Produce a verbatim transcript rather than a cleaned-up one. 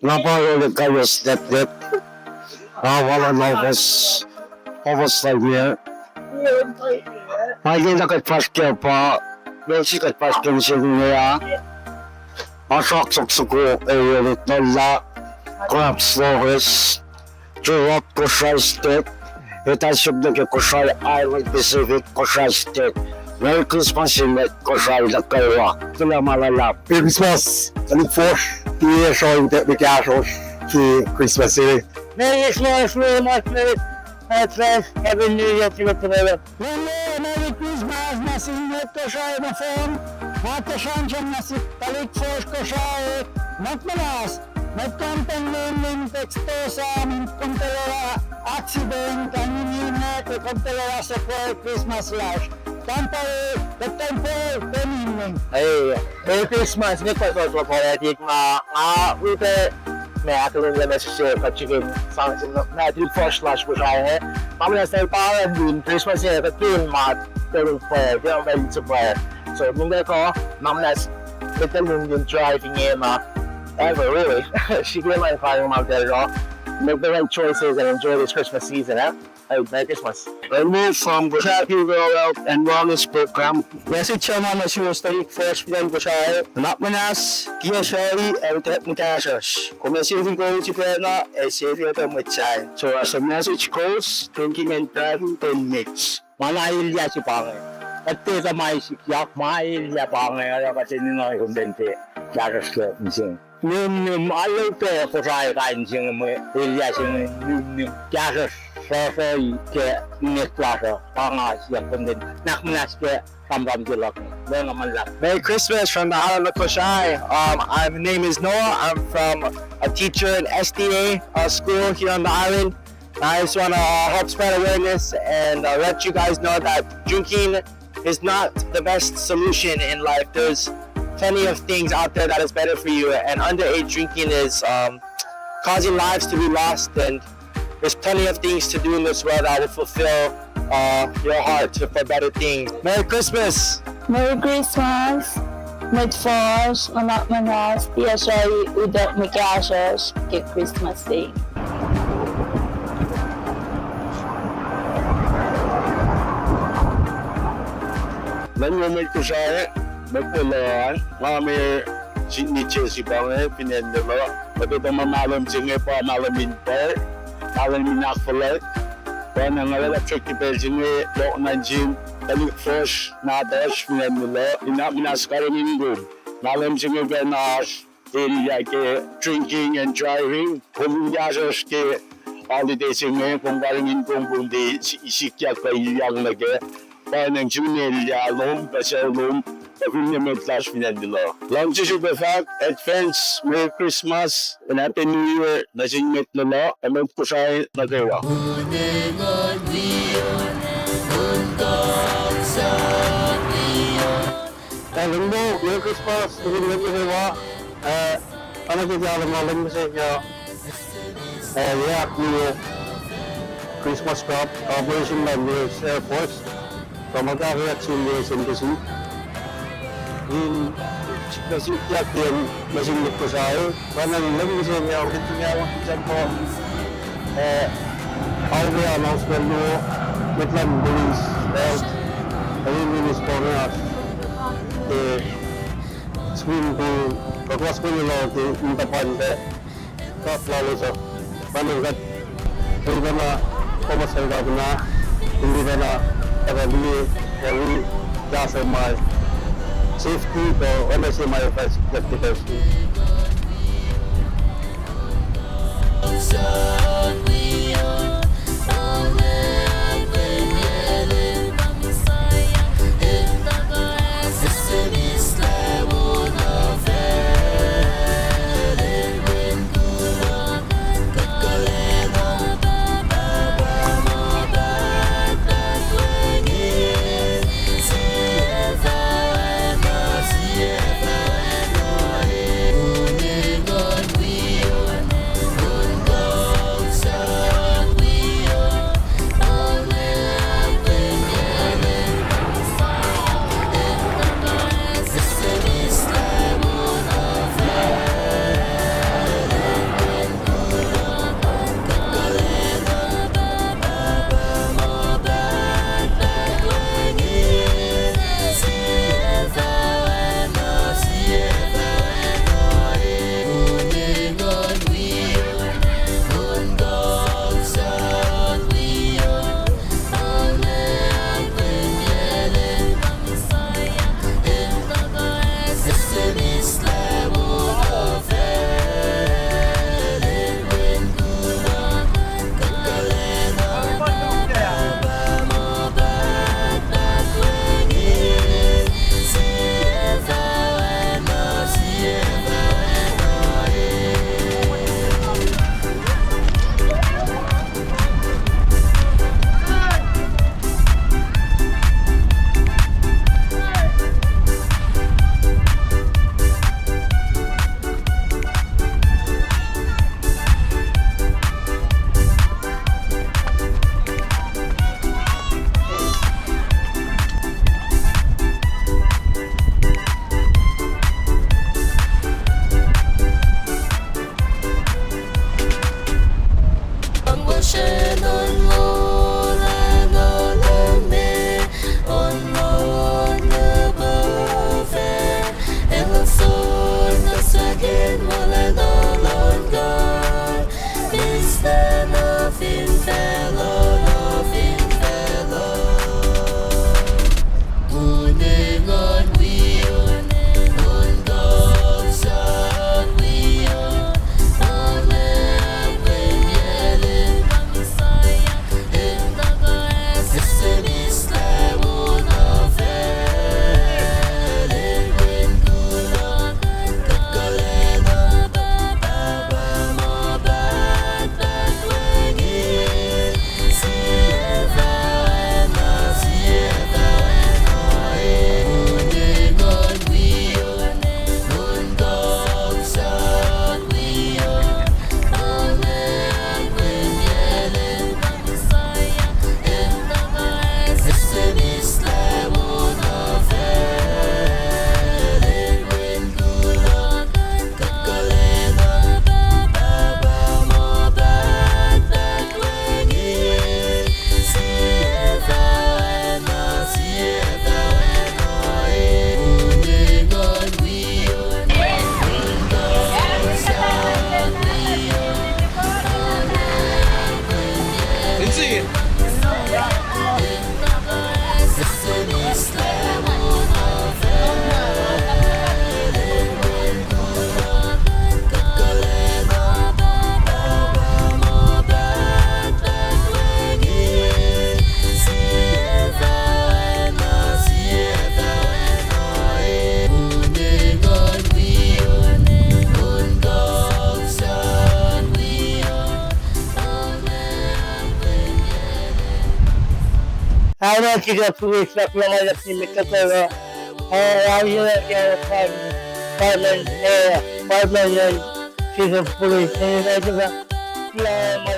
Nga pa Rolek Kaios Netnet. Nga walana office, office lal mayor. Ma inge na kuht fahsr kac pa, ma se kuht fahsr kac mihsenge ah, Asrak Soksuko, Eolit Nolla, Crabs Flores, Turok Kosrae State, Etasuk nuh ke Kosrae Island Pacific Kosrae State. Merry Christmas in mwet Kosrae nuh kwewa. Kuloh ma luhlahp. Merry Christmas. Tuhlihk Fosr, tiac sruhi utuck mwe kahsruhsr ke Christmas inge. Merry Christmas, Merry Christmas, Merry Christmas, Happy New Year to you. Merry Christmas nuh sin mwet Kosrae nohfohn. Nga ke sramsram nuh sin tuhlihk Fosr Kosrae, nuhnak muhnahs, mwet company name name text to sam, kom tuh oruh accident, kain in nina, kom tuh oruh support Christmas lasr. Tampere, the temple, ten evening. Hey, Merry Christmas, Nick Pastor Prophetic, nga, nga, utuck, ma akihlen message se, kuht srihke sang sin Matthew Frosh lasr Kosrae. Ma muhnahs na pa in Christmas inge, kuht in ma, kuht in pwacye, kuht in pwacye. So, nung kuh, ma muhnahs, kuht in driving in, uh, ever, really. Srihke ma in fahk ma kuht uh, make the right choices and enjoy this Christmas season, eh? Hey, Merry Christmas. Hello from Kosrae Behavioral Health and Wellness Program. Message se ma nuh suwos tuhlihk Fosr fin acn Kosrae. Nuhnak muhnahs, kiyac sruhi, ac utuck mwe kahsruhsr. Kom ac safety goal sifacna, ac safety mwet sahyac. So as the message goes, drinking and driving don't mix. Ma na elyah se pa inge. Kuht etuh ma sikyak, ma elyah pa inge, oruh kuht enenuh in kuh in tiac kahsruhsr ke mihsenge. Nihm, nihm, alu pac Kosrae kain se inge, mwe elyah se inge, nihm, nihm, kahsruhsr, sruhsruhi ke ninac lasr uh, pa nga siyuck kuh in nuhnak muhnahs ke sramsram se luhk inge. Merry Christmas from the island of Kosrae. Um, my name is Noah. I'm from a teacher in S D A, uh, school here on the island. I just wanna, uh, help spread awareness and, uh, let you guys know that drinking is not the best solution in life. There's plenty of things out there that is better for you, and underage drinking is, um, causing lives to be lost, and there's plenty of things to do in this world that will fulfill, uh, your heart for better things. Merry Christmas! Merry Christmas! Mwet Fosr, nuhnak muhnahs, tiac sruhi utuck mwe kahsruhsr ke Christmas se. Lwen wo mwet Kosrae, mwet Kosrae, nga me Sidney Jesse pa inge, fin acn Lelu. Kuht etuh muh mahlwem se inge pa mahlwem in pacl, mahlwem in ahkfuhlwact. Pa na nga oraclah trek ke pacl se inge, yohk nuh sin tuhlihk Fosr nahtuhsr fin acn Lelu, nuhnak muhnahs karihngihn kom. Mahlwem se inge pacna oasr elyah ke drinking and driving. Kom in kahsruhsr ke holiday se inge, kom karihngihn kom, kom tiac sikyak kuh elyang nuh kac. Pa inge srihpen elyah lom, kuh sucu lom, kuh finne mwet lasr fin acn Lelu. Luhngse srihpac fahk advance Merry Christmas and Happy New Year nuh sin mwet Lelu ac mwet Kosrae nuh kwewa. Ac lwen wo, Merry Christmas nuh sin mwet nuh kwewa. Ah, oacna ke tiac lwen ma lwen mihsenge, ah, yac ahkluo Christmas cup competition luhn U S Air Force, kuh ma kahkyak sin U S Embassy. In, nuh sikyak ke, nuh sin mwet Kosrae, pa na lwen mihsenge, ah, December, ah, aoa announcement luo, mwet luhn police, health, ac police pa inge, ah, swimming pool, kuh kuh swimming pool ke in tuhpan pac cup lalos uh. Pa inge kuht, el pacna, Thomas el pacna, el pacna, ac pa liye, ac wi, kahsruh ma safety, kuh oacna se ma el fah sikyak ke pacl se. Alu sikyak police, fahk lah ma luhlahp nuh met kuhtuh uh, uh, alu sikyak ke department, eh, department luhn chief of police, eh, lah ma